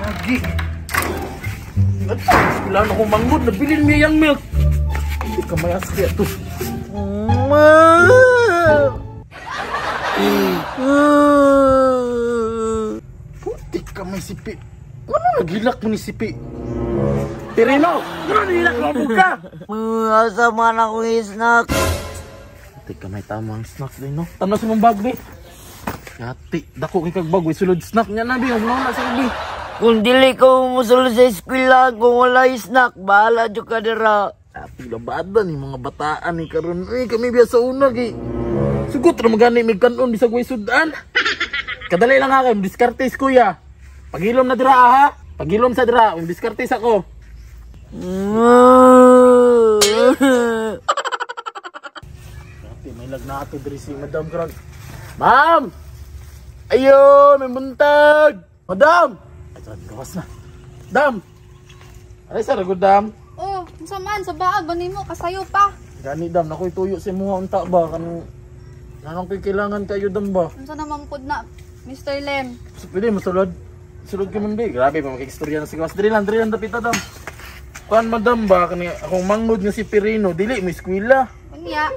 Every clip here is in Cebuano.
Lagi. Wala na akong manggod. Nabilin niya yung milk. Hindi ka mayas kaya to. Ma! Putik ka may sipi. Ano nagilak mo ni sipi? Tirino! Ano nagilak mo ka? Asa man ako snack. Putik ka may tamang snack din, no? Tama sa mong bag, be. Yati, dako kay kag bag. Sulod snack niya na, be. Huwag na sa be. Kung dili ko musulod sa eskwela, kung wala snack, bahala dyan ka dira. Ati, labada ni mga bataan ni karon. Uy, kami biya sa una, kay. Sugot ra magani may kanon bisag way sudan. Kadali lang ha kay diskartes kuya. Pagilom na dira ha. Pagilom sa dira, diskartes ako. Ati, may lag na ato diri si Madam karon. Ma'am! Ayo, may buntag. Madam! Ay, gawas na. Dam. Aray sa good dam. Oh, unsa man sa baag ba nimo kasayo pa? Gani dam, nakoy tuyo sa imuha unta ba kanang nanong ko'y kailangan kayo dam ba? Unsa naman pud na Mr. Lem? So, pwede masulod. Sulod ka man be. Grabe pa makikistorya na si Gawas. Diri lang dapita dam. Kuan madam ba kani akong manghod nga si Pirino dili mo eskwela. Unya.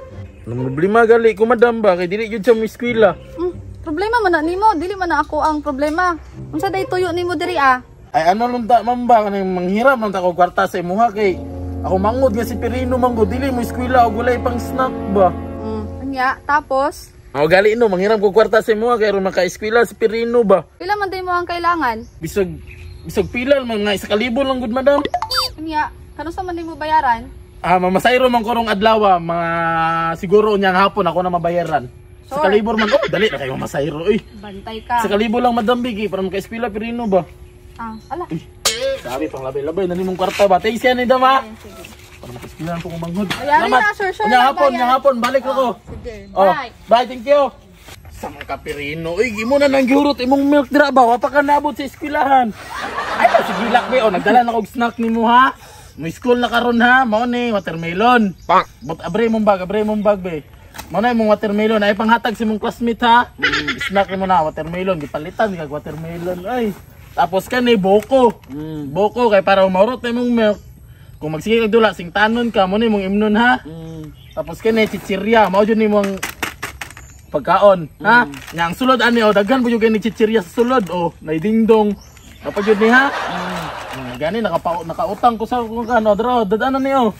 Nang problema gali ko madam ba kay dili gyud siya mo eskwela. Problema man na nimo, dili man na ako ang problema. Unsa day tuyo nimo diri ah? Ay ano lang ta ma'am ba kanang manghiram lang ta ko kwarta sa imuha kay ako manghod nga si Pirino manghod dili mo eskwela og walay pang snack ba. Unya, tapos Ako gali no, manghiram ko kwarta sa imuha kay aron maka-eskwela si Pirino ba. Pila man day mo ang kailangan? Bisag pila man nga 1,000 lang gud madam. Unya, kanus man nimo bayaran? Ah, mamasayro man ko rong adlaw, mga siguro unyang hapon ako na mabayaran. Sure. 1,000 man, oh, dali na kayo mamasayro oy. Bantay ka. 1,000 lang madam bigi para maka-eskwela Pirino ba. Ah, ala. Uy, sabi pang labay-labay na nimong kwarta ba. Thanks yan ni dama. Sige. Para maka-eskwela ko kung manghod. Bayarin na, sure, sure. Unyang hapon, balik ako. Sige. Oh, Bye. bye, thank you. Sa mga kapirino, uy, imo na nang gihurot imong milk dira ba? Wa pa ka naabot sa eskwelahan. Ay, ba, sige lak be, oh, nagdala na kog snack nimo ha. Mo school na karon ha, mao ni watermelon. Pak. But abre mong bag be. Mao na imong watermelon, ay panghatag sa imong classmate ha. Snack nimo na watermelon, gipalitan kag watermelon ay. Tapos kani boko. Boko kay para maurot na imong milk. Kung magsige kag dula singtanon ka mo ni imong imnon ha. Tapos kani chichirya, mao jud nimong pagkaon, ha? Nya ang sulod ani oh, daghan pud yung chichirya sa sulod oh, nay dingdong. Dapat jud ni ha. Gani nakautang ko sa kung ano, dra dadanan ni oh.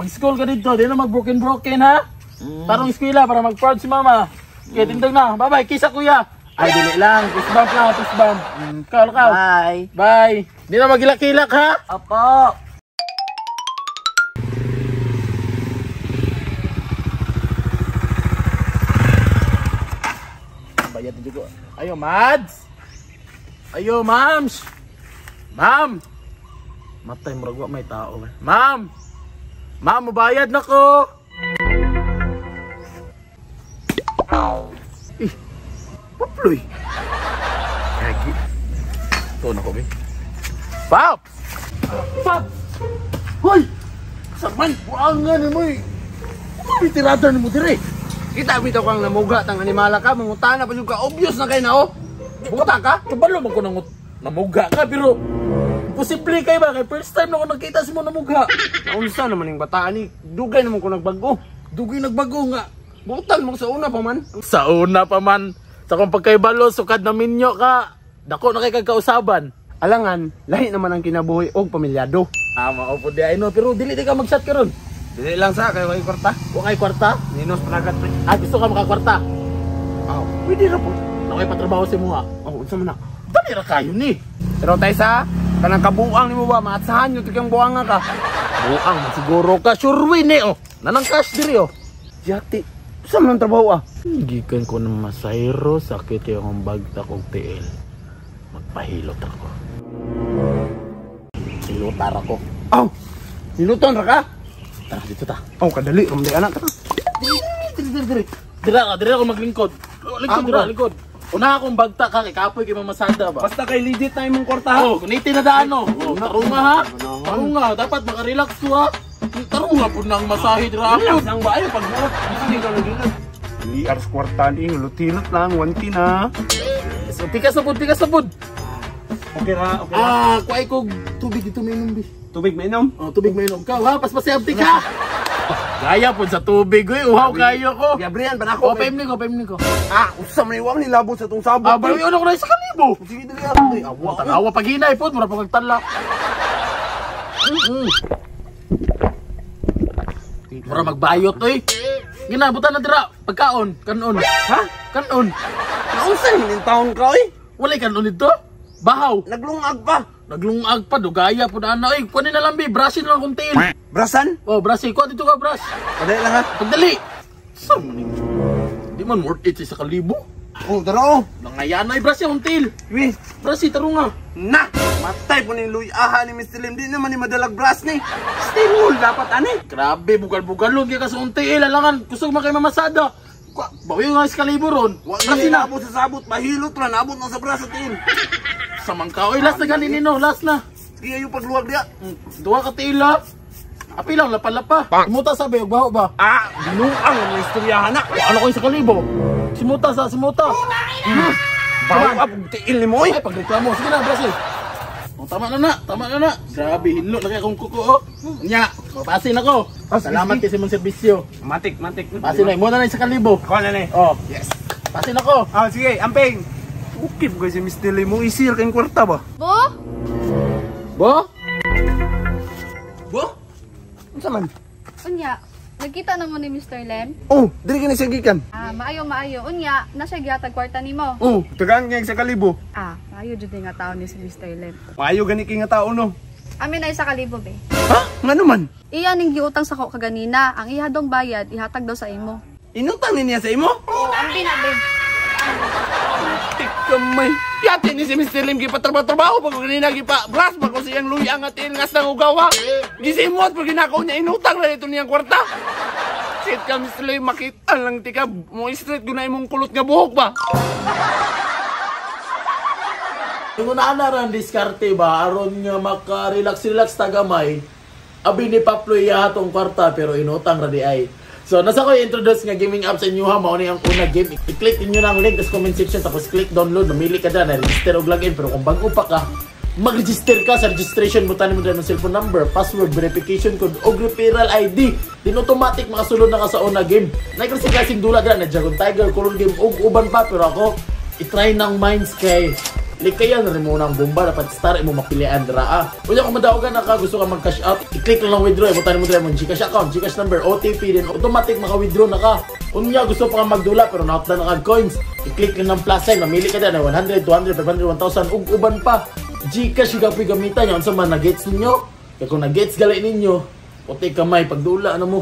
Mag-school ka dito, di na mag broken ha. Tarong eskwela para mag-proud si mama. Okay, tindog na. Bye-bye, kisa kuya. Ay dili lang, kiss bump lang, kiss bump. Kaw, kaw. Bye. Bye. Di na magilak-kilak ha. Opo. Bayad din ko. Ayo, Mads. Ayo, ma'ams. Ma'am. Matay murag wa may tao. Ma'am. Ma'am, mobayad na ko. Eh, paploy. Gagi. Ito na ko, be. Pops! Pops! Hoy! Saman, buangan ni mo eh. Ano tirada ni mo dire? Kita bitaw kang namuga tang animala ka, mangutana pa jud ka, obvious na kay na oh. Buta ka? Kabalo man ko namuga ka pero imposible kay ba kay first time na ko nakita si mo namuga. Naunsa naman ning bataan ni, dugay naman ko nagbago. Dugay nagbago nga. Butan mo sa una pa man. Sa una pa man. Sa kung pagkaibalo sukad na minyo ka, dako na kay kagkausaban. Alangan, lahi naman ang kinabuhi og pamilyado. Ah, mao pud di ay no, pero dili di ka mag-shot karon. Dili lang sa kay way kwarta. Wa kay kwarta? Ninos panagat pre. Ah, gusto ka makakwarta? Aw, pwede ra po. Nakoy patrabaho si muha. Oh, unsa man na? Dali ra kayo ni. Pero tay sa kanang kabuang nimo ba maatsahan yo tikang buanga ka. Buang man siguro ka sure win eh oh. Nanang cash diri oh. Yati, unsa man ang trabaho ah? Gikan ko ng masayro, sakit kay akong bagtak og TL. Magpahilot ako. Hilotar ako. Aw, hiluton ra ka? Tara dito ta. Oh, kadali ram di anak ta. Diri diri. Dira ka, diri ako maglingkod. Lingkod dira, lingkod. Una akong bagtak ka kay kapoy kay mamasada ba. Basta kay legit na imong kwarta ha. Oh, kuniti na daan oh. Oh, tarunga ha. Tarunga, dapat makarelax ko ha. Tarunga pud nang masahe dira ako. Ang ba ayo pagbuot. Hindi ka nagilot. Dili aras kwarta ni hilot-hilot lang, 1K na. So, tikas na pud, tikas na pud. Okay ra, okay ra. Ah, kuay ko tubig dito mainom bi. Tubig mainom? Oh, tubig mainom ka. Ha, paspasiyabti ka. Gaya po sa tubig, uy. Uhaw kayo ko. Gabriel, ba na ako? Oh, paimni ko, paimni ko. Ah, usa man iwang nilabot sa tong sabot. Ah, bawi ko na sa kalibo. Sige, dali ako. Uy, awa. Tanawa pag hinay po, mura pag tala. Mura magbayot, uy. Ginabutan na dira, pagkaon, kanon. Ha? Kanon. Naunsa ni taon ka, oy? Walay kanon dito? Bahaw. Naglungag pa. Naglungag pa, dugaya po na ana. Uy, kunin na lang, bi. Brasin lang kung tiil. Brasan? Oh, brasin. Kuha dito ka, bras. Padali lang ha. Pagdali. Saan mo ni? Di man worth it sa kalibo. Oh, tara oh. Nangayan na, brasin akong tiil. Wi. Brasin, taro nga. Na! Matay po ni Luy Aha ni Mr. Lim. Di naman ni madalag bras ni. Stay roll dapat ani. Grabe, bugal-bugalon. Kaya ka sa unti, eh, lalangan. Kusog man kay mamasada. Bawi nga sa kalibo ron. Wa Brasin na na. nabot sa sabot. Mahilot ra nabot na sa bras sa tiil. Sa mangka. Oy, last na ganin nino. Last na. Sige yung pagluwag diya. Duha ka tiil, ha. Api lang, lapa-lapa. Simuta sa bayog, baho ba? Ah, binuang ang istoryahan na. Ano ko sa kalibo? Simuta sa, simuta. Baho ka pag tiil ni mo, oy. Ay, pagreklamo. Sige na, Brasil. Oh, tama na na, tama na na. Grabe, hinlo na kaya akong kuko, oh. Nya, mapasin ako. Ah, sige, Salamat sige. kay sa imong serbisyo. Matik, matik. Pasin na, mo na na sa kalibo. Ako na ni. Oh, Yes. pasin ako. Ah, sige, amping. Okay po kasi Mr. Lim mo isir kayong kwarta ba? Bo? Bo? Bo? Unsa man? Unya, nagkita na mo ni Mr. Lem? Oh, diri kini siya gikan. Ah, maayo maayo. Unya, na siya gihatag kwarta nimo. Oh, tagaan niya sa kalibo. Ah, maayo jud nga tao ni si Mr. Lem. Maayo gani kay nga tao no. Amin na isa kalibo be. Ha? Ngano man? Iya ning giutang sa ko kaganina. Ang iha dong bayad ihatag daw sa imo. Inutang ni niya sa imo? Oh, ambi na be. Tik kamay. Yati ni si Mr. Lim gipatrabaho pag kanina gipa bras pag ko siyang luya nga tiil ngas nang ugawa. Gisimot pag ginakaw niya inutang ra ito niyang kwarta. Sit ka Mr. Lim makita lang tika mo straight guna imong kulot nga buhok ba. Yung una na ran diskarte ba aron nga maka-relax-relax tagamay. Abi ni Paploy atong kwarta pero inutang ra di ay. So nasa ko i-introduce nga gaming app sa inyo ha, mao ni ang una game. I-click ninyo na ang link sa comment section tapos click download, mamili ka dyan, register og login pero kung bago pa ka, mag-register ka sa registration mo tanim mo dyan ng cellphone number, password, verification code og referral ID. Din automatic makasulod na ka sa una game. Naikasi klaseng dula dyan na Dragon Tiger, Color Game og uban pa pero ako i-try ng Minds kay likayan rin mo ng bomba dapat star imo mapilian dira ah. Unya kung madaogan na ka gusto ka mag cash out, i-click lang withdraw, ibutan mo dira mo GCash account, GCash number, OTP din automatic maka-withdraw na ka. Unya gusto pa ka magdula pero nautdan na ka coins, i-click lang ng plus sign, mamili ka dyan 100, 200, 500, 1,000 ug uban pa. GCash yung kapoy gamitan niya, unsa man na-gets ninyo? Kaya kung na-gets gali ninyo, puti kamay pagdula ano mo.